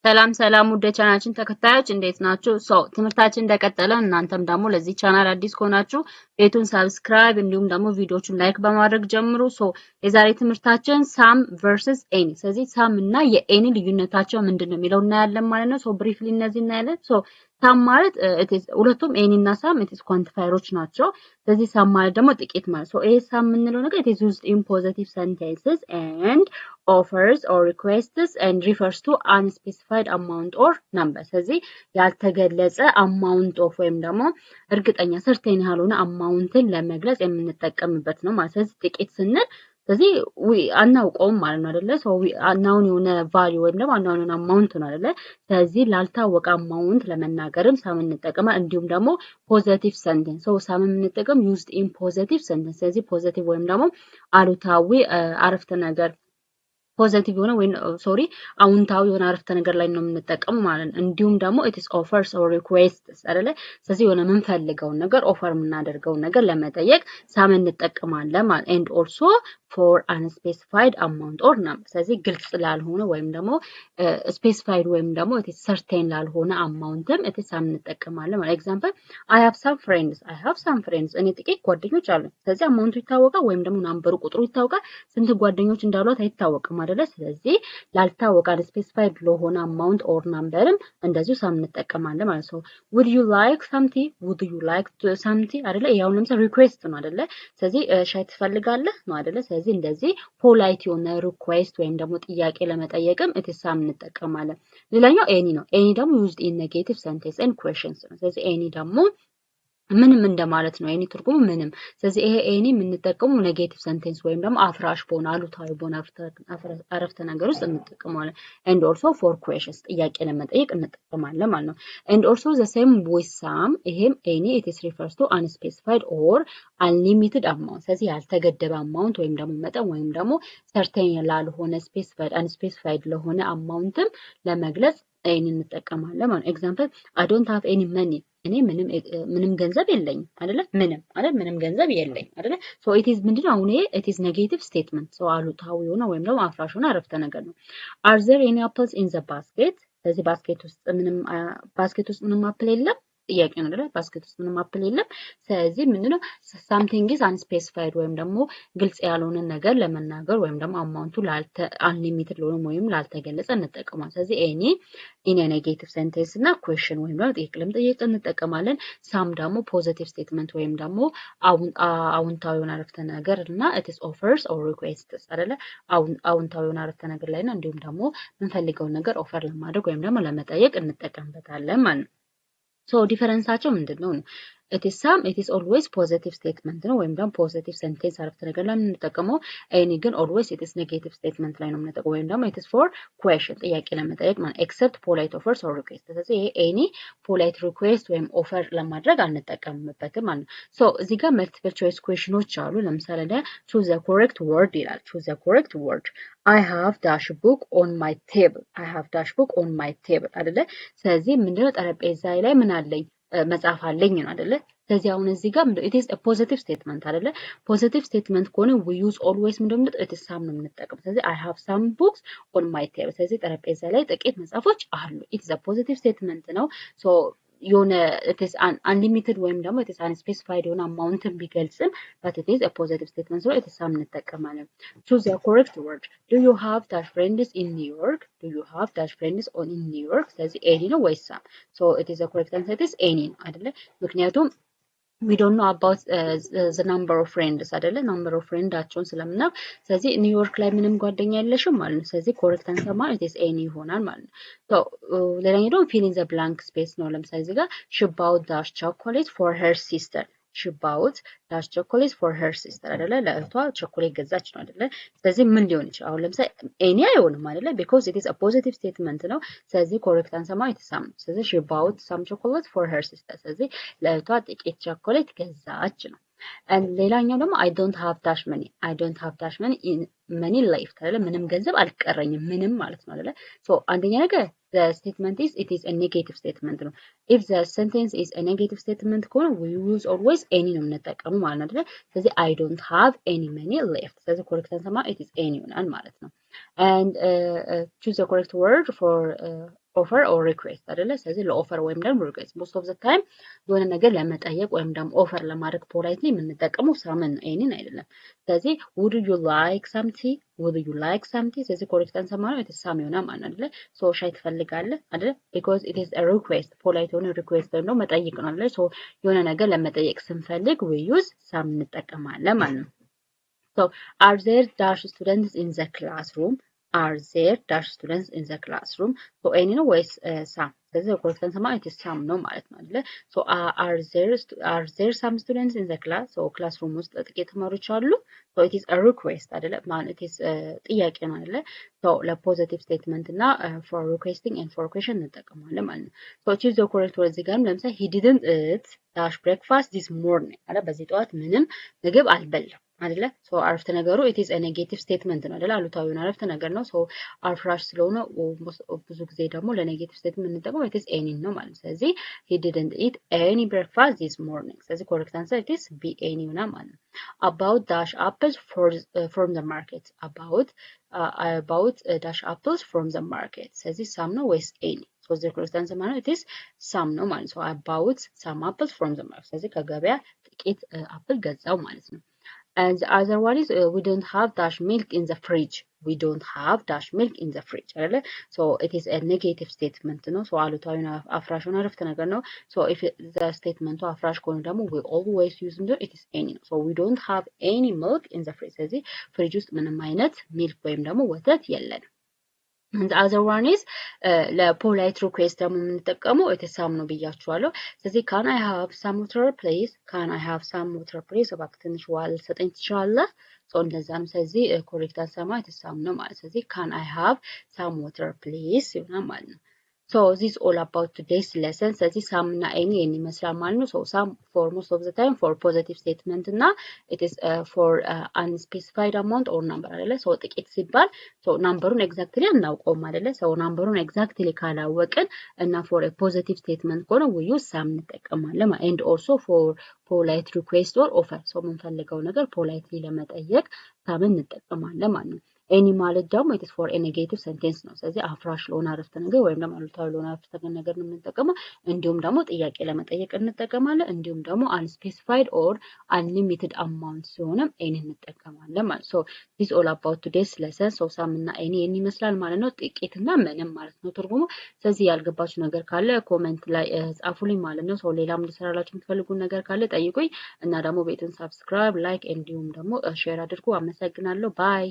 ሰላም ሰላም ውድ የቻናላችን ተከታዮች፣ እንዴት ናችሁ? So ትምህርታችን እንደቀጠለ፣ እናንተም ደግሞ ለዚህ ቻናል አዲስ ከሆናችሁ ቤቱን subscribe እንዲሁም ደግሞ ቪዲዮቹን like በማድረግ ጀምሩ። So የዛሬ ትምህርታችን some versus any፣ ስለዚህ some እና የ any ልዩነታቸው ምንድን ነው የሚለው እናያለን ማለት ነው። So briefly እነዚህ እናያለን። So some ማለት ሁለቱም any እና some it's quantifier ኦች ናቸው። ስለዚህ some ማለት ደግሞ ጥቂት ማለት። So ይሄ some የምንለው ነገር it's used in positive sentences and offers or requests and refers to unspecified amount or number። ስለዚህ ያልተገለጸ amount of ወይም ደግሞ እርግጠኛ certain ያልሆነ አማውንትን ለመግለጽ የምንጠቀምበት ነው ማለት። ስለዚህ ጥቂት ስንል ስለዚህ አናውቀውም ማለት ነው አይደለ? So unknown የሆነ value ወይም ደግሞ unknown የሆነ amount ነው አይደለ? ስለዚህ ላልታወቀ amount ለመናገርም some እንጠቀማል። እንዲሁም ደግሞ positive sentence፣ so some የምንጠቀም used in positive sentence። ስለዚህ positive ወይም ደግሞ አሉታዊ አረፍተ ነገር፣ positive የሆነ ወይም sorry አውንታዊ የሆነ አረፍተ ነገር ላይ ነው የምንጠቀመው ማለት ነው። እንዲሁም ደግሞ it's offers or requests አይደለ? ስለዚህ የሆነ የምንፈልገውን ነገር፣ offer የምናደርገውን ነገር ለመጠየቅ some እንጠቀማለን ማለት፣ and also for unspecified amount or number። ስለዚህ ግልጽ ላልሆነ ወይም ደግሞ specified ወይም ደግሞ it's certain ላልሆነ amount ም it's some እንጠቀማለን ማለት። Example፣ I have some friends፣ I have some friends፣ እኔ ጥቂት ጓደኞች አሉኝ። ስለዚህ amount ኡ ይታወቃል ወይም ደግሞ number ኡ ቁጥሩ ይታወቃል። ስንት ጓደኞች እንዳሏት አይታወቅም አይደለ? ስለዚህ ላልታወቀ specified ለሆነ amount or number ም እንደዚሁ some እንጠቀማለን ማለት ነው። Would you like some tea? Would you like some tea አይደለ? ይሄ አሁን ለምሳሌ request ነው አይደለ? ስለዚህ ሻይ ትፈልጋለህ ነው አይደለ? ስለዚህ እንደዚህ polite የሆነ request ወይም ደግሞ ጥያቄ ለመጠየቅም it's some እንጠቀማለን። ሌላኛው any ነው። Any ደግሞ used in negative sentence and questions ነው። ስለዚህ any ደግሞ ምንም እንደማለት ነው። Any ትርጉሙ ምንም። ስለዚህ ይሄ any የምንጠቀመው negative sentence ወይም ደግሞ አፍራሽ በሆነ፣ አሉታዊ በሆነ አረፍተ ነገር ውስጥ እንጠቀመዋለን። And also for questions፣ ጥያቄ ለመጠየቅ እንጠቀማለን ማለት ነው። And also the same with some፣ ይሄም any it's refers to unspecified or unlimited amount። ስለዚህ ያልተገደበ amount ወይም ደግሞ መጠን ወይም ደግሞ certain ላልሆነ specified unspecified ለሆነ amount ም ለመግለጽ any እንጠቀማለን ማለት ነው። Example፣ I don't have any money፣ እኔ ምንም ገንዘብ የለኝም አይደለ? ምንም አይደል? ምንም ገንዘብ የለኝም አይደለ? So it is ምንድነው አሁን ይሄ? It is negative statement። So አሉታዊ የሆነ ወይም ደግሞ አፍራሽ የሆነ አረፍተ ነገር ነው። Are there any apples in the basket? ስለዚህ basket ውስጥ ምንም apple የለም፣ ጥያቄ ነው አይደለ? Basket ውስጥ ምንም apple የለም። ስለዚህ ምንድነው? Something is unspecified ወይም ደግሞ ግልጽ ያልሆነ ነገር ለመናገር ወይም ደግሞ amount ኡ ላልተ unlimited ለሆነ ወይም ላልተገለጸ እንጠቀማለን። ስለዚህ any in negative sentence እና question ወይም ደግሞ ጥያቄ ለመጠየቅ እንጠቀማለን። Some ደግሞ positive statement ወይም ደግሞ አውንታዊ የሆነ አረፍተ ነገር እና it's offers or requests አይደለ? አውንታዊ የሆነ አረፍተ ነገር ላይ እና እንዲሁም ደግሞ የምንፈልገውን ነገር offer ለማድረግ ወይም ደግሞ ለመጠየቅ እንጠቀምበታለን ማለት ነው። So difference ኣቸው ምንድን ነው ነው? It's some it's always positive statement ነው ወይም ደግሞ positive sentence አረፍተ ነገር ላይ የምንጠቀመው። Any ግን always it's negative statement ላይ ነው የምንጠቀመው ወይም ደግሞ it's for question፣ ጥያቄ ለመጠየቅ ማለት፣ except polite offers or request። ስለዚህ ይሄ any polite request ወይም offer ለማድረግ አንጠቀምበትም ማለት ነው። So እዚህ ጋር multiple choice question ኦች አሉ። ለምሳሌ choose the correct word ይላል። Choose the correct word፣ I have dash book on my table። I have dash book on my table አይደለ? ስለዚህ ምንድነው? ጠረጴዛ ላይ ምን አለኝ? መጽሐፍ አለኝ ነው አይደለ? ስለዚህ አሁን እዚህ ጋር ምንድነው? It is positive statement አይደለ? Positive statement ከሆነ we use always ምንድነው? It is some ነው የምንጠቀመው። ስለዚህ I have some books on my table። ስለዚህ ጠረጴዛ ላይ ጥቂት መጽሐፎች አሉ። It is positive statement ነው። So የሆነ it's unlimited ወይም ደግሞ it's unspecified የሆነ አማውንትን ቢገልጽም but it's positive statement ስለሆነ it's some እንጠቀማለን። Choose the correct word፣ do you have dash friends in New York? Do you have dash friends on in New York? ስለዚህ any ነው ወይስ some? So it is correct answer it's any ነው አይደለ? ምክንያቱም we don't know about the number of friends አይደለ? Number of friend ኣቸውን ስለምናውቅ፣ ስለዚህ ኒውዮርክ ላይ ምንም ጓደኛ የለሽም ማለት ነው። ስለዚህ correct answer ማለት is any ይሆናል ማለት ነው። ሌላኛው ደግሞ fill in the blank space ነው። ለምሳሌ እዚህ ጋር she bought dash chocolate for her sister። She bought dash chocolate for her sister አይደለ? ለእህቷ ቸኮሌት ገዛች ነው አይደለ? ስለዚህ ምን ሊሆን ይችላል? አሁን ለምሳሌ any አይሆንም አይደለ? Because it is a positive statement ነው። ስለዚህ correct answer ማለት some። ስለዚህ she bought some chocolate for her sister። ስለዚህ ለእህቷ ጥቂት ቸኮሌት ገዛች ነው። ሌላኛው ደግሞ I don't have dash money፣ I don't have dash money left አይደለ? ምንም ገንዘብ አልቀረኝም ምንም ማለት ነው አይደለ? So አንደኛ ነገር the statement is it is a negative statement ነው። If the sentence is a negative statement ከሆነ we use always any ነው የምንጠቀመው ማለት ነው አይደለ? ስለዚህ I don't have any money left። ስለዚህ correct answer ማለት it is any ይሆናል ማለት ነው። And choose the correct word for offer or request አይደለ? ስለዚህ ለ offer ወይም ደግሞ request most of the time የሆነ ነገር ለመጠየቅ ወይም ደግሞ offer ለማድረግ politely የምንጠቀመው some ን ነው፣ any ን አይደለም። ስለዚህ would you like some tea፣ would you like some tea። ስለዚህ correct answer ማለት it some ይሆናል ማለት ነው አይደለ? So ሻይ ትፈልጋለህ አይደለ? Because it is a request፣ polite የሆነ request ወይም ደግሞ መጠይቅ ነው አይደለ? So የሆነ ነገር ለመጠየቅ ስንፈልግ we use some እንጠቀማለን ማለት ነው። So are there dash students in the classroom? Are there dash students in the classroom? So any ነው ወይስ some? ስለዚህ correct answer ማለት some ነው ማለት ነው አይደለ? So are there some students in the class? So classroom ውስጥ ጥቂት ተማሪዎች አሉ። So it is a request አይደለ? ማለት it is ጥያቄ ነው አይደለ? So ለ positive statement እና for requesting and for question እንጠቀማለን ማለት ነው። So choose the correct word። እዚህ ጋርም ለምሳሌ he didn't eat dash breakfast this morning አይደለ? በዚህ ጠዋት ምንም ምግብ አልበላም አይደለ? So አረፍተ ነገሩ it is a negative statement ነው አይደለ? አሉታዊ የሆነ አረፍተ ነገር ነው። So አፍራሽ ስለሆነ ብዙ ጊዜ ደግሞ ለ negative statement የምንጠቀመው it is any ነው ማለት ነው። ስለዚህ he didn't eat any breakfast this morning። ስለዚህ correct answer it is B, any ይሆናል ማለት ነው። I bought dash apples from the market። I bought dash apples from the market። ስለዚህ some ነው ወይስ any? So the correct answer ማለት it is some ነው ማለት ነው። I bought some apples from the market። ስለዚህ ከገበያ ጥቂት apple ገዛው ማለት ነው። And the other one is we don't have dash milk in the fridge. We don't have dash milk in the fridge አይደለ? So it is a negative statement ነው። So አሉታዊ አፍራሽ የሆነ አረፍተ ነገር ነው። So if the statement አፍራሽ ከሆነ ደግሞ we always use ምንድነው? It is any ነው። So we don't have any milk in the fridge። ስለዚህ ፍሪጅ ውስጥ ምንም አይነት milk ወይም ደግሞ ወተት የለንም። The other one is ለ polite request ደግሞ የምንጠቀመው it is some ነው ብያችኋለሁ። ስለዚህ can I have some water, please? Can I have some water, please? እባክህ ትንሽ ውሃ ልትሰጠኝ ትችላለህ? So እንደዛ ነው። ስለዚህ correct answer ማለት some ነው ማለት። ስለዚህ can I have some water, please ይሆናል ማለት ነው። So this all about today's lesson። ስለዚህ some እና any ይህን ይመስላል ማለት ነው። So some for most of the time for positive statement እና it is for unspecified amount or number አይደለ? So ጥቂት ሲባል so number ኡን exactly አናውቀውም አይደለ? So number ኡን exactly ካላወቅን እና for positive statement ከሆነ we use some እንጠቀማለን። And also for polite request or offer፣ so የምንፈልገው ነገር politely ለመጠየቅ some ን እንጠቀማለን ማለት ነው። Any ማለት ደግሞ it's for negative sentence ነው። ስለዚህ አፍራሽ ለሆነ አረፍተ ነገር ወይም ደግሞ አሉታዊ ለሆነ አረፍተ ነገር ነው የምንጠቀመው። እንዲሁም ደግሞ ጥያቄ ለመጠየቅ እንጠቀማለን። እንዲሁም ደግሞ unspecified or unlimited amount ሲሆንም any እንጠቀማለን ማለት። So this all about today's lesson። So some እና any ይህን ይመስላል ማለት ነው። ጥቂትና ምንም ማለት ነው ትርጉሙ። ስለዚህ ያልገባችሁ ነገር ካለ comment ላይ ጻፉልኝ ማለት ነው። So ሌላም እንድሰራላችሁ የምትፈልጉን ነገር ካለ ጠይቁኝ እና ደግሞ ቤቱን subscribe፣ like እንዲሁም ደግሞ share አድርጉ። አመሰግናለሁ። Bye.